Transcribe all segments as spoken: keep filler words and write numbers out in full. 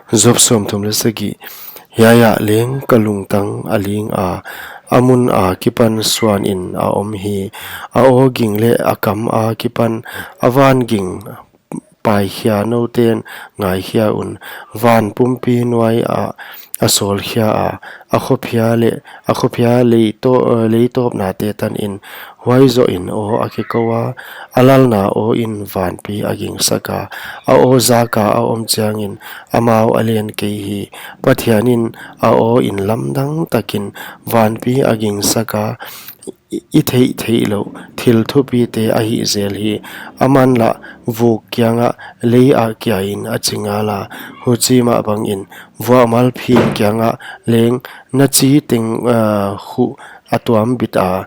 Job sawmthum leh sagih. Hiai ah leng ka lungtang a ling a, a mun akipan suanin a om hi. A aw ging leh a kam akipan a van ging paikhia nouten ngaikhia un. Van pumpi nuai ah a sawlkhia a, a khophia leh, a khophia leito-, eh, leitawpnate tanin, huai zohin aw a kikou a, a lalna aw in vanpi a gingsak a, a aw zaka a om chiangin amau a len kei hi. Pathian in a aw in lamdang takin vanpi a gingsak a, i, i theih theih louh thil thupite a hih zel hi. Aman lah vuk kiangah lei a kiain a chi ngal a, huchi mah bangin vuahmal phin kiangah leng na chi teng, ah, khuh a tuam bit a,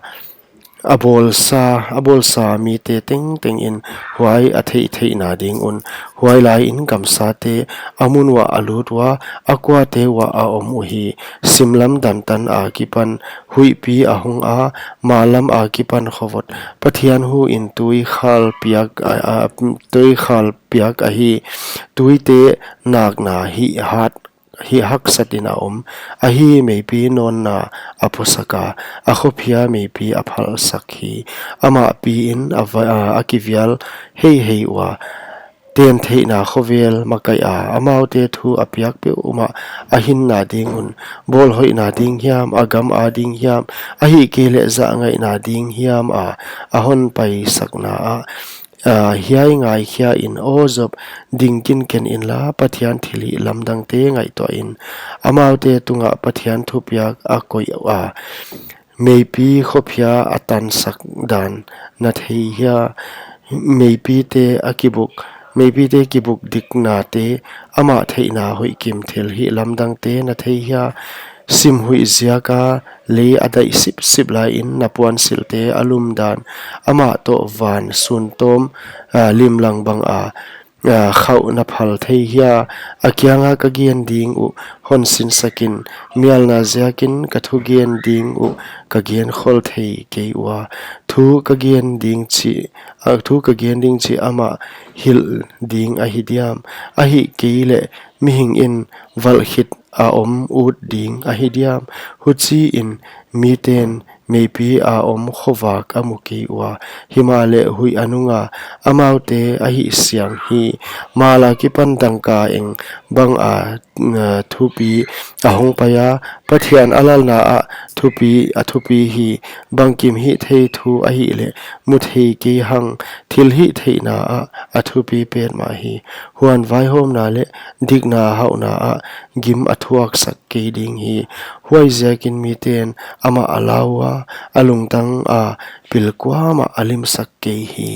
a bawlsa, a bawlsa mite tengteng in huai a theih theihna ding un, huai lai in kamsate a mun uah a lut ua, a kuate uah a om uhi. Simlam dantan akipan huihpi a hong a, mallam akipan khovot Pathian hu in tui khal piak a, a, tui khal piak ahi. Tuite nakna hih hat, hih haksat in a om. Ahi, meipi nawnna a puasak a, a khophia meipi a phalsak hi. Amah pi in a va-, a, a kivial heihei ua, ten theihna khovel makaih a, amaute thu a piak peuhmah a hinna ding un, bawlhoihna ding hiam, a gam a ding hiam, ahihkeileh zahngaihna ding hiam a, a hon paisakna ah, ah, hiai ngaikhia in, aw Job, ding kinken inla, Pathian thilhih lamdangte ngaihtuah in. Amaute tungah Pathian thupiak a koih a, meipi khophia a tansak dan na thei hia? Meipite a kibuk, meipite kibuk diknate, amah theihna hoihkim thilhih lamdangte na thei hia? Sim huih ziaka lei a daih sipsip lai in na puansilhte a lum dan, amah toh van suntawm, ah, limlang bang a, ah, khauh na phal thei hia? A kianga ka gen ding uh hon sinsak in, mialna ziakin ka thugen ding uh ka gen khol thei kei ua. Thu ka gen ding chih, ah, thu ka gen ding chih amah hilh ding ahi diam? Ahihkeileh mihing in valh khit a om ut ding ahi diam? Huchiin miten meipi a om khovak a mu kei ua, himahleh huih a nunga amaute a hihsiang hi. Mal akipan dangka eng bang a, mm, thupi a hong pai a, Pathian a lalna ah thupi a thupi hi. Bangkim hihthei thu ahihleh mu thei kei hang, thilhihtheihna ah a thupi petmah hi. Huan vaihawmna leh dikna hauhna ah gim a thuaksak kei ding hi. Huaiziakin miten amah a lau a, a lungtang a pil kuamah a limsak kei hi.